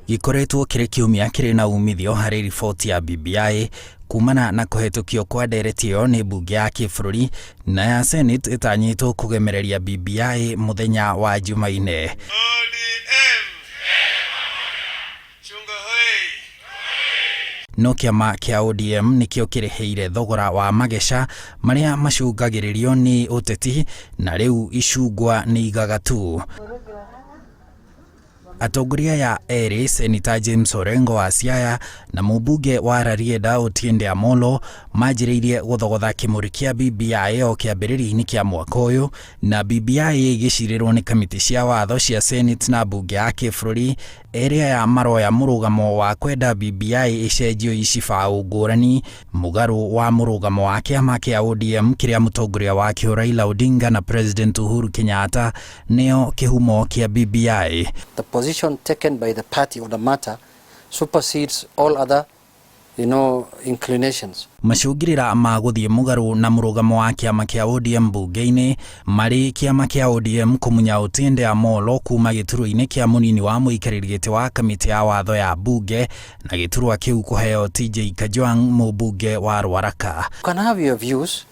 Gĩkoretwo kĩrĩ kiumia kĩrĩ na umithio harĩ riboti ya BBI kumana na kũhetũkio kwa ndereti ĩyo nĩ mbunge ya kĩbũrũri na ya Senate ĩtanyĩtwo kũgemereria BBI mũthenya wa Jumaine. ODM. Chunga hoi. No kĩama kĩa ODM nĩkĩo kĩrĩhĩire thogora wa mageca marĩa macũngagĩrĩrio nĩ ũteti na rĩu icungwa nĩ igagatu. Atongoria aya erĩ, Seneta James Orengo wa Siaya na mũmbunge wa Rarieda Otiende Amollo, manjĩrĩirie gũthogotha kĩmũrĩ kĩa BBI o kĩambĩrĩria-inĩ kĩa mwaka ũyũ, na BBI ĩgĩcirĩrwo nĩ kamĩtĩ cia watho cia Senate na mbunge ya kĩbũrũri. Erĩ aya maroya mũrũgamo wa kwenda BBI ĩcenjio icibaũ ngũrani, mũgarũ wa mũrũgamo wa kĩama kĩa ODM kĩrĩa mũtongoria wakĩo Raila Odinga na President Uhuru Kenyatta nĩo kĩhumo kĩa BBI. The position taken by the party on the matter supersedes all other inclinations. Macũngĩrĩra ma gũthiĩ mũgarũ na mũrũgamo wa kĩama kĩa ODM mbunge-inĩ marĩ kĩama kĩa ODM kũmunya Otiende Amollo kuma gĩturwa-inĩ kĩa mũnini wa mũikarĩri gĩtĩ wa kamĩtĩ ya watho ya mbunge na gĩturwa kĩu kũheo TJ Kajwang' mũmbunge wa Ruaraka. You can have your views,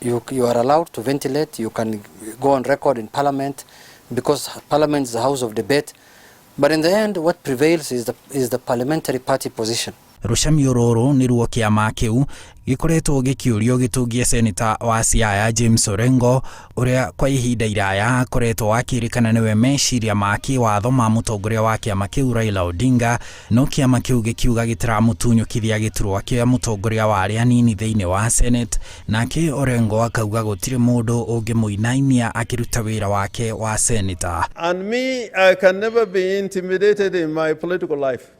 you are allowed to ventilate, you can go on record in parliament because parliament is the house of debate, but in the end what prevails is the parliamentary party position. Rũcamio rũrũ nĩruo kĩama kĩu gĩkoretwo gĩkĩũrio gĩtũngie seneta wa Siaya James Orengo, ũrĩa kwa ihinda iraya akoretwo akĩrĩkana nĩwe meciria ma kĩwatho ma mũtongoria wa kĩama kĩu Raila Odinga, no kĩama kĩu gĩkiuga gĩtiramũtunyũkithia gĩturwa kĩa mũtongoria wa arĩa anini thĩinĩ wa Senate, nake Orengo akauga gũtirĩ mũndũ ũngĩmũinainia akĩruta wĩra wake wa seneta. And me, I can never be intimidated in my political life.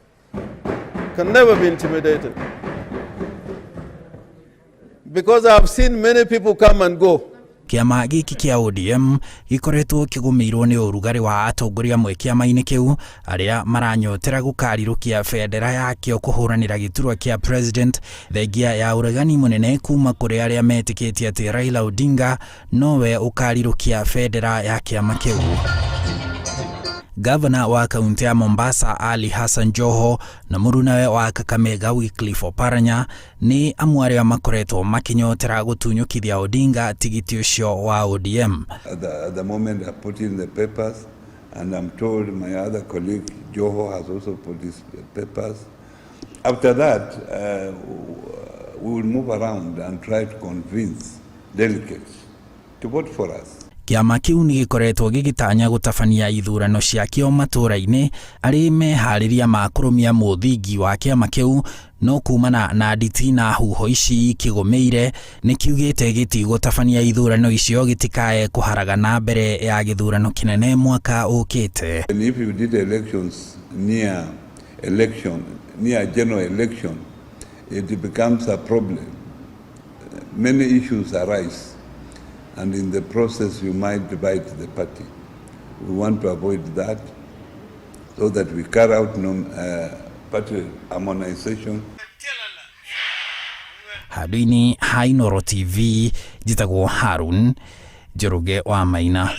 Can never be intimidated. Because I've seen many people come and go. Kĩama gĩkĩ kĩa ODM gĩkoretwo kĩgũmĩirwo nĩ ũrugarĩ wa atongoria amwe kĩama-inĩ kĩu arĩa maranyotera gũkarirũkia bendera yakĩo kũhũranĩra gĩturwa kĩa president, thengia ya ũregani mũnene kuma kũrĩ arĩa metĩkĩtie atĩ Raila Odinga nowe ũkarirũkia bendera ya kĩama kĩu. Gavana wa kaunti ya Mombasa Ali Hassan Joho na mũrunawe wa Kakamega Wycliffe Oparanya nĩ amwe arĩa makoretwo makĩnyotera gũtunyũkithia Odinga tigiti ũcio wa ODM. At the moment, I put in the papers, and I'm told my other colleague Joho has also put his papers. After that, we will move around and try to convince delegates to vote for us. Kĩama kĩu nĩ gĩkoretwo gĩgĩtanya gũtabania ithurano ciakĩo matũũra-inĩ arĩ meharĩria ma kũrũmia mũthingi wa kĩama kĩu, no kumana na nditi na huho ici kĩgũmĩire nĩ kiugĩte gĩtigũtabania ithurano icio gĩtikae kũharagana mbere ya gĩthurano kĩnene mwaka ũkĩte. And if you did elections near election, near general election, it becomes a problem. Many issues arise, and in the process you might divide the party. We want to avoid that so that we carry out party harmonization. Handũ-inĩ ha Inooro TV, njĩtagwo Harun Njoroge wa Maina.